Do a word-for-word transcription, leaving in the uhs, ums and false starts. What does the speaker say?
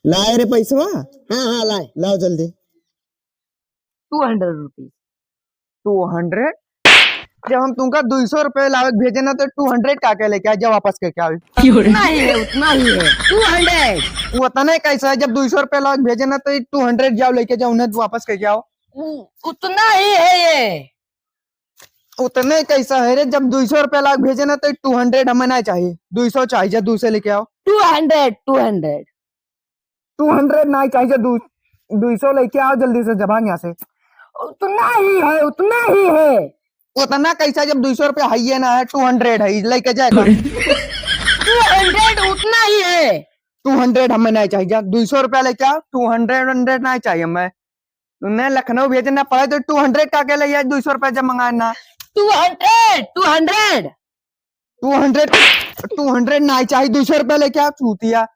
लाए रे पैसवा? हाँ, हाँ, लाए। लाओ जल्दी। Two hundred rupees। Two hundred? जब हम तुमका दुई सौ रुपये लावे के भेजे ना, तो two hundred का के लेके आ, जब वापस करके आवे। उतना ही है, उतना ही है। Two hundred। वो उतना ही कैसा है, जब दुई सौ रुपये लावे के भेजे ना, तो two hundred जाओ लेके जाओ, उन्हें वापस करके आओ। उ-, उतना ही है ये। उतने कैसा है रे, जब दुई सौ रुपये लावे के भेजे ना, तो two hundred हमें ना चाहिए, दुई सौ चाहिए, जा दुई सौ लेके आओ। Two hundred, two hundred। Two hundred ना चाहिए, दू, दुई सौ लेके आओ जल्दी से, जबान यहाँ से। उतना ही है, उतना ही है। उतना कैसा, जब दुई सौ रुपया है ये ना है, two hundred है, लेके जाएगा। Two hundred उतना ही है। Two hundred हमें नहीं चाहिए, जा दुई सौ रुपया लेके आओ, two hundred, hundred नहीं चाहिए हमें। उन्हें लखनऊ भेजना पड़े तो two hundred का के ले, दुई सौ रुपया जब मंगाए ना। Two hundred, two hundred। Two hundred, two hundred नहीं चाहिए, दुई सौ रुपया लेके आओ, चूतिया।